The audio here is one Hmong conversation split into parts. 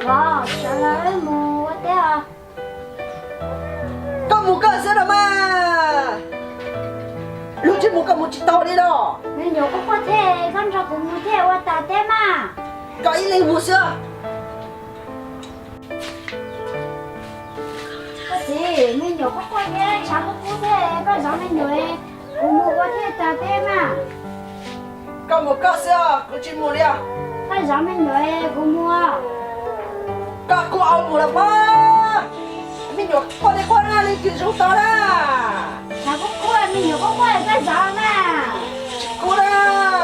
Pov, sawv los wb mus ua teb os. Koj mus koj xwb los mas, luag tsis mus koj mus tsis tau li los. Me nyuam quaj quaj thiab, koj nrog kuv mus thiaj ua tas teb mas. Koj ib leeg mus xwb. Koj txiv, me nyuam quaj quaj thiab tshav kub kub thiab, koj zov me nyuam, kuv mus ua thiaj tas teb mas. Koj mus koj xwb, kuv tsis mus li. Koj zov me nyuam, kuv mus. Koj kuj au mus los mas, me nyuam quaj li quaj na, leej twg zoo tau na. Tshav kub kub, me nyuam quaj quaj, koj zov mas. Tsis kub na,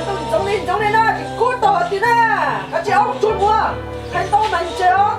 ntuj ntxoov li ntxoov li na, tsis kub tau hais tias na, kav tsij au tsuag mus, hais ntau mas ntse os.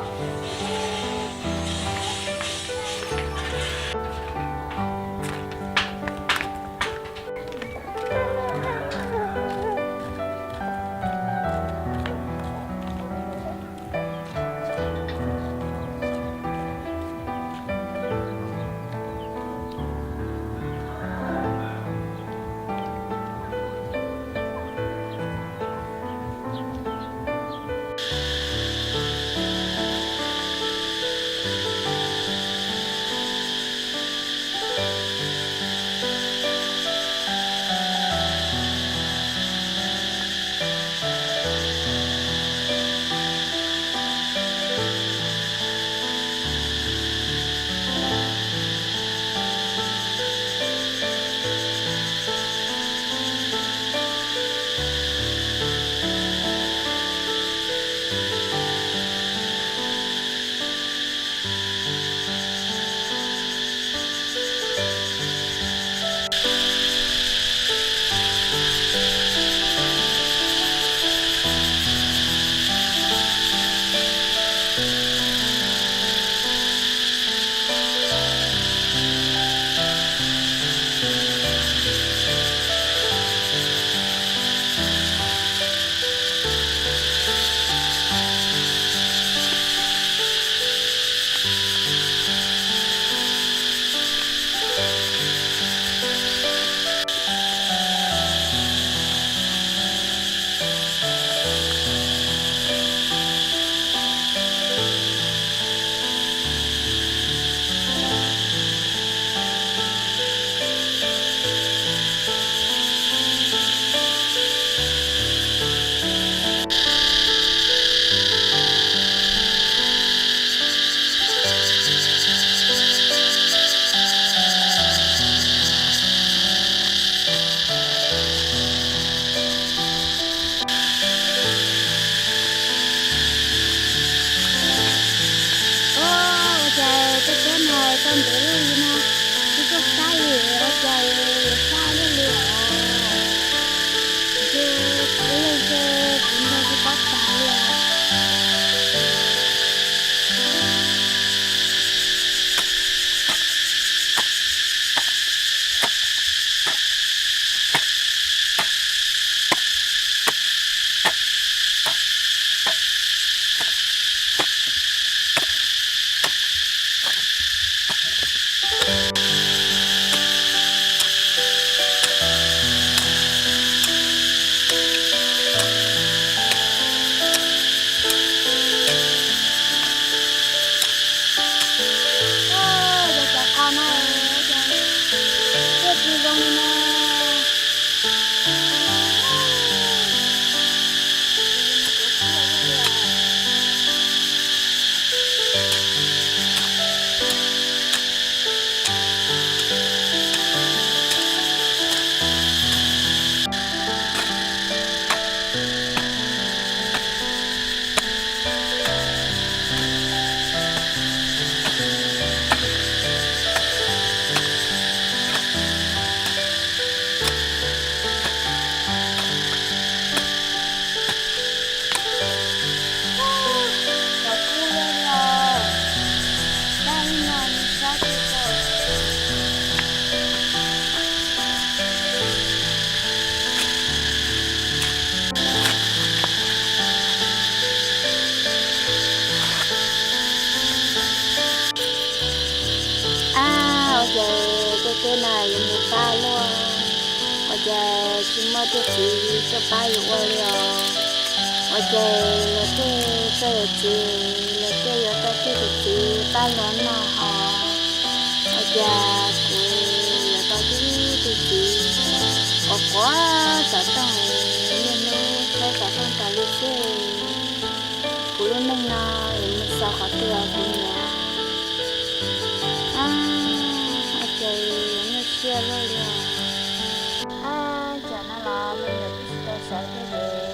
Ua cas tej teb no tau ntev luaj li no, tsis tuaj saib li, ua cas yuav saib luaj li os. Ntshe ib leeg ntshe kuv nrog tsis paub tas li os. Cov qos no tuaj tsis zoo li no. Cov kub loj loj, daj li no nws sab tsis tau. Ab, ua cas tej teb no yuav mus pab luaj, ua cas tsis muaj tej txiv tuaj pab yus ua li os. Ua cas los tej txoj yam txiv los Ab los no ho, ua cas kuv yuav tau tib tug txiv quav quav xov tooj, niaj hnub saib xov tooj tas li xwb. Kuv lub neej no yuav mus xaus qhov twg os kuv niam? Ab, ua cas nyuaj siab luaj li os. Ab, tsam no los me nyuam twb tsis tau sawv thiab ces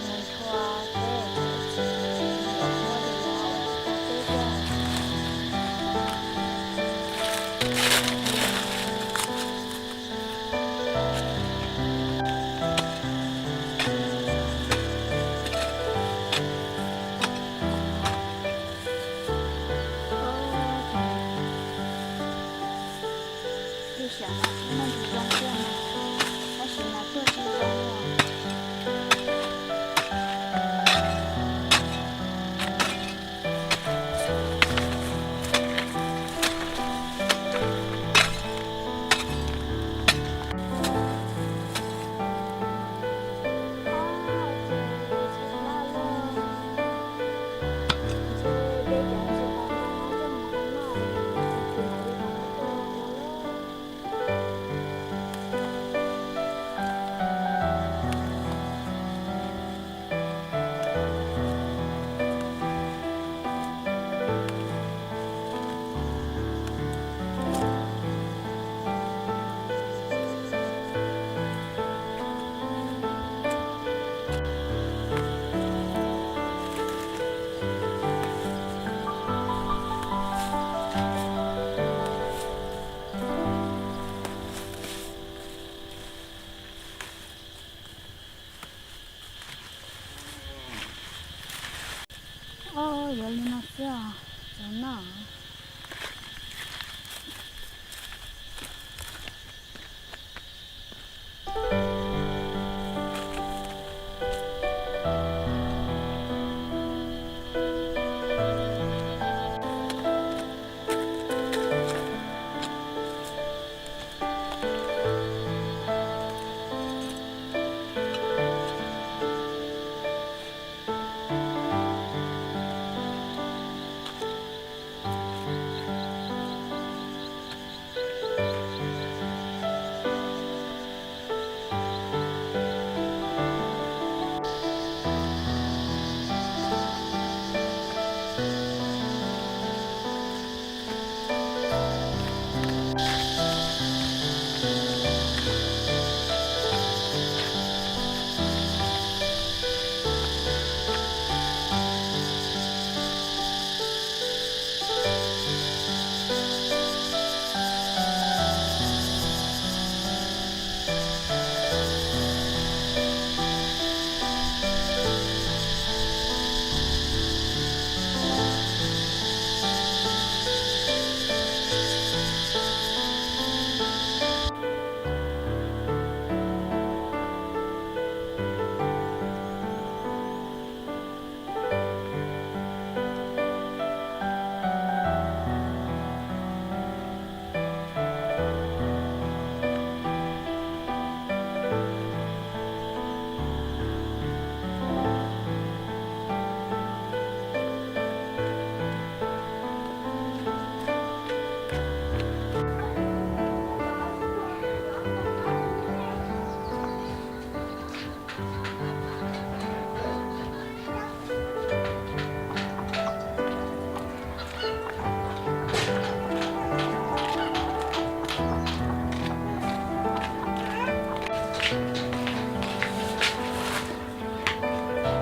mus nthua teb, tsis tau muab li no ua tsis tau teb thiab. Ib xyov noj ntsis zoo thiab no, tab sis mas tuaj tsis zoo. Ob, yuav li no xwb os, tsuav noj.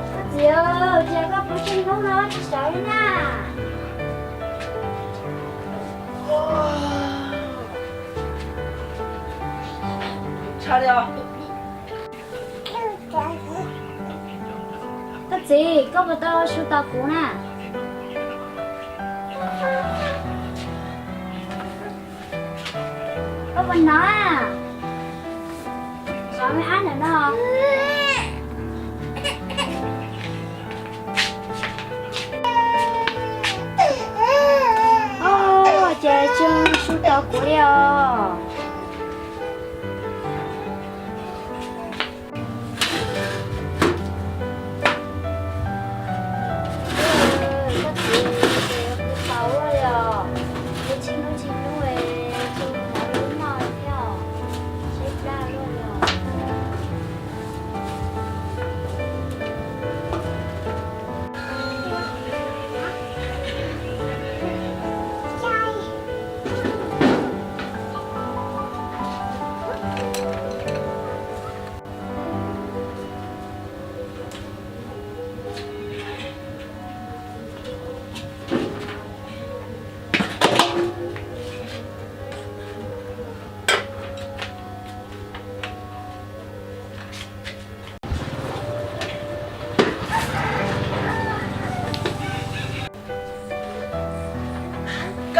Koj txiv, ua cas koj pw tseem hnub no tsis sawv li na? Koj txiv, koj puas tau su tos kuv na? Koj puas hnov? Hnov me ab ntawm no. Os, ces tsis su tos kuv li os. Koj txiv, kuv tau li.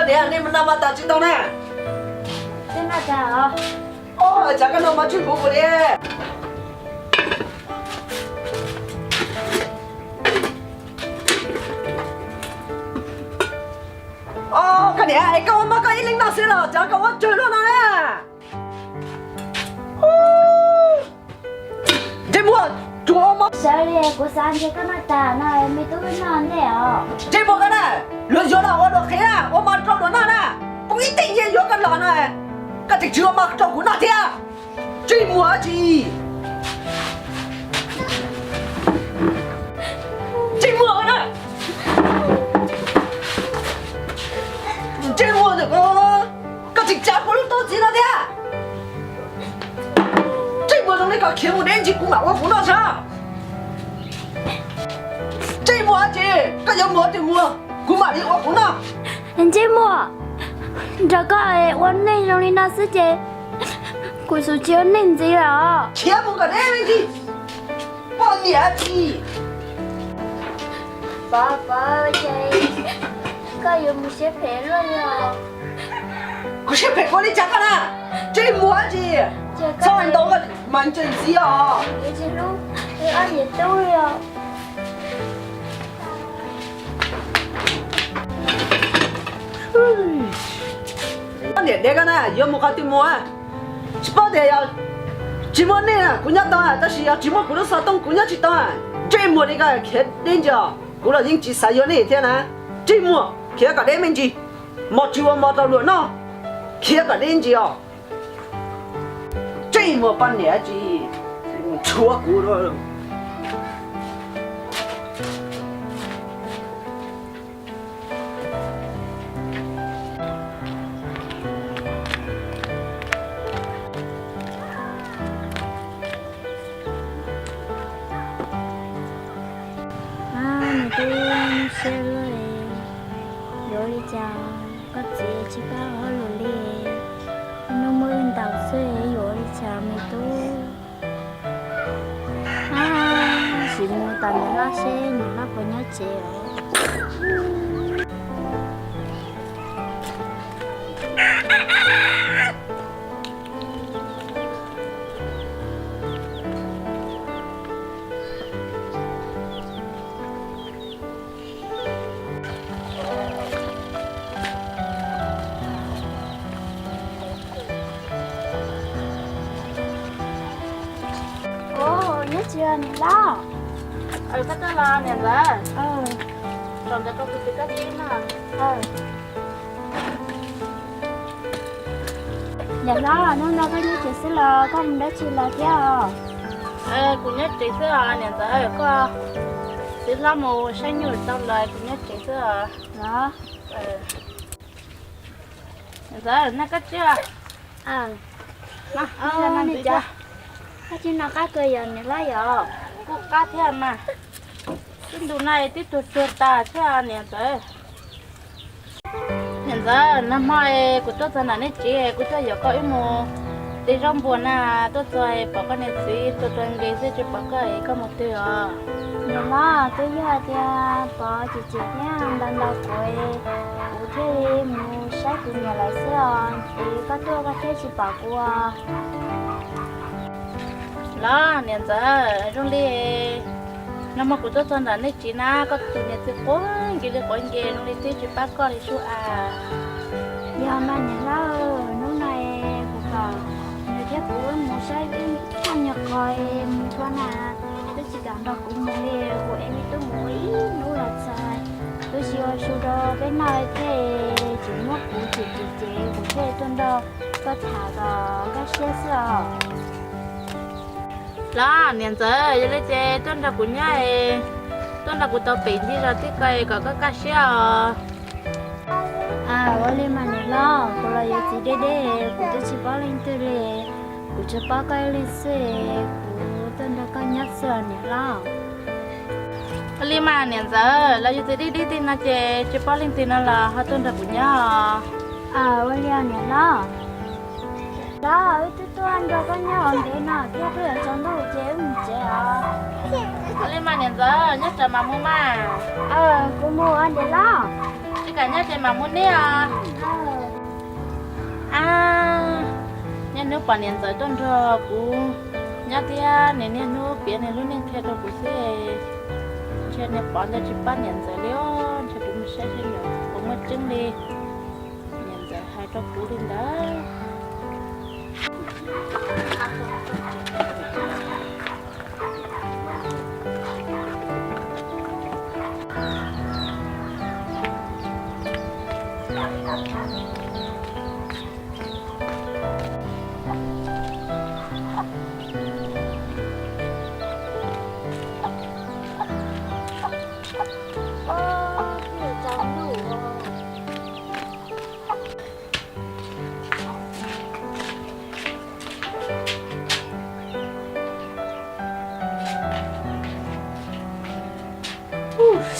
Tias nej mus noj mov tas tsis tau na? Os, cas koj noj mov tsis huv kuv li? Os, koj niam, es koj ua mov koj ib leeg noj xwb los cas koj ua tsawg luaj no na? Ntsej muag, tsuas ua mov. Sawv li, kuv xav ntshe koj noj tas no, me tub wb noj ntej os. Ntsej muag koj na, luag yuav los ua luag qhev na, ua mov rau luag noj na. Poob ib teev nyiaj yuav koj los no, koj tseem tsis ua mov rau kuv noj thiab. Ntsej muag dab tsi? Ntsej muag na. Ntsej muag ntawm koj, koj tseem tsa kuv lub tub txiv no thiab. Ntsej muag zoo li koj khiav mus deb ntsis kuv mam ua kuv noj sav. Ntsej muag dab tsi? Koj yuav muag twg muag, kuv mam li ua kuv noj. Ntsej muag, nrog koj ua neej zoo li no xwb ces kuv xum tsis ua neej ntxiv lawm. Khiav mus kom deb me ntsis, poj niam dab tsi. Pov, pov, ces koj yuav mus siab phem luaj li os. Kuv siab phem ua li cas koj na? Ntsej muag dab tsi? Txhob ntaus koj mas ntsej ntxiv os. Yuav tsis hlub ob niam tub li os. Ob niam dev koj na, yuav mus qhov twg mus? Tsis paub tias yog tsis muaj nej kuv nyob tau, tab sis yog tsis muaj kuv lub xov tooj kuv nyob tsis tau. Ntsej muag li koj khiav deb ntsis os, kuv los yeej tsis xav yuav nej thiab na. Ntsej muag, khiav kom deb me ntsis, mov tsis ua mov rau luag noj, khiav kom deb ntsis os. Ntsej muag poj niam dab tsi, tshuav kuv. Nws twb siab luaj, yuav ua li cas koj txiv tsis pab ua hauj lwm li, noj muaj ib ntaus xwb yuav ua li cas me tub. Sim mus tom niam hlob seb niam hlob puas nyob tsev os. Nyob tsev niam hlob. Koj tuaj los niam ntxawm? Los ntawd koj kuv tus koj tib no. Niam hlob, hnub no koj nyob tsev xwb los koj mus dab tsi los thiab os? Kuv nyob tsev xwb os niam ntxawm, koj txiv hlob mus saib nyuj tau los kuv nyob tsev xwb os. Niam ntxawm, noj kab tsib. Kab tsib no qab kawg yom niam hlob yom? Kuj qab thiab mas, ib ntus no twb tuag tsuag tas thiab niam ntxawm. Niam ntxawm, nag hmo kuv tuaj txog nram nej tsev, kuv tuaj yuav koj wb mus de zaub npua na, tuaj txog pom koj niam txiv tuag rau nqe xwb tsis pom koj es koj mus twg os? Niam hlob, twb yog tias pom cem cem thiab ntaus ntaus kuv, kuv thiaj li mus saib kuv niam lawv xwb os, es koj tuaj koj thiaj tsis pom kuv os. Los niam ntxawm, zoo li nag hmo kuv tuaj txog nram nej tsev na, koj tus niam txiv quav nce li quav nce, zoo li twb tsis pab koj li sub as. Yog mas niam hlob, hnub no kuv kom nws thiab kuv mus saib ib txoj nyuag qos mus dua na, twb tsis kam nrog kuv mus li, kuv ev me tub mus ib hnub los txog, twb tsis ua su rau peb noj thiab, tseem muab kuv cem cem cem, kuv thiaj tuaj nrog koj tham kom kaj siab xwb os. Los niam ntxawm, yog li ces tuaj nrog kuv nyob, tuaj nrog kuv tau pem ncig zos tib ko kom koj kaj siab os. Ua li mas niam hlob, kuv los yuav txiv deb deb, kuv twb tsis paub leej twg li, kuv tsuas paub koj ib leeg xwb, kuv tuaj nrog koj nyob xwb os niam hlob. Ua li mas niam ntxawm, los yuav txiv deb deb tej no ces tsis paub leej twg no los ho tuaj nrog kuv nyob os. Ua li niam hlob. Los wb twb tuaj nrog koj nyob ua ntev no thiab, twb yuav tsaus ntuj ces wb mus tsev os. Ua li mas niam ntxawm, nyob tsam mam mus mas. Kuv mus niam hlob. Tsis kam nyob ces mam mus niam. A, niaj hnub pom niam ntxawm tuaj nrog kuv nyob thiab, niaj hnub piav nws lub neej qhia rau kuv xwb. Ntshe niag Pov ntawd tsis pab niam ntxawm li os, ntshe kuv mus saib seb puas muaj tseeb li niam ntxawm hais rau kuv li ntawd.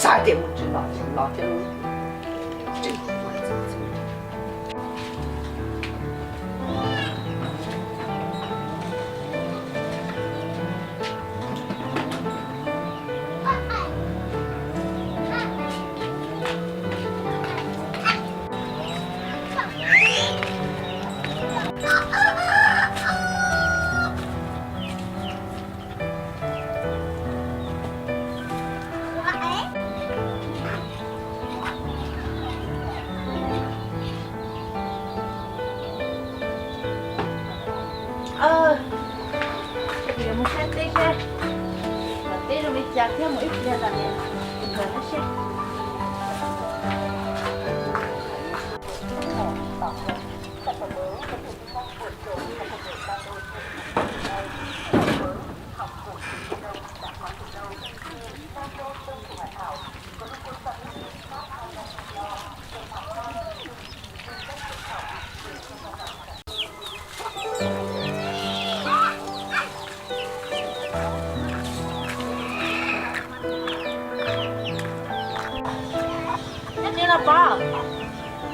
Xav tias mus tsis los, los thiab. Mus saib teb seb, teb zoo li cas thiab, mus ib pliag los niam ntxawm no seb. Nyob tsev los Pov?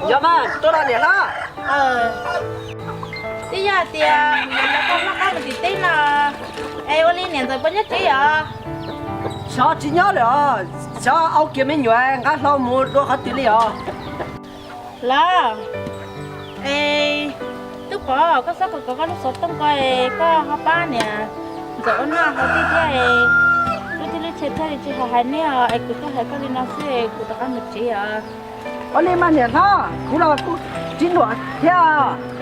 Yog mas, tuaj los niam hlob. Twb yog hais tias niam ntxawm koj hlob qab mus tim teb no, es ua li niam ntxawm puas nyob tsev os? Xyov tsis nyob lawm os, xyov au kiag me nyuam nqa hlo mus dua qhov twg li os. Los, es tub Pov, koj txhob kov kov koj lub xov tooj ko es koj ho pab niam ntxawm ua noj hauv tij thiab es, lub tij lub chaw thiaj li tsis hais hais niaj os, es kuv tuaj hais koj li no xwb es kuv rov qab mus tsev os. Ua li mas niam hlob, kuv los kuj tsis nuam thiab os.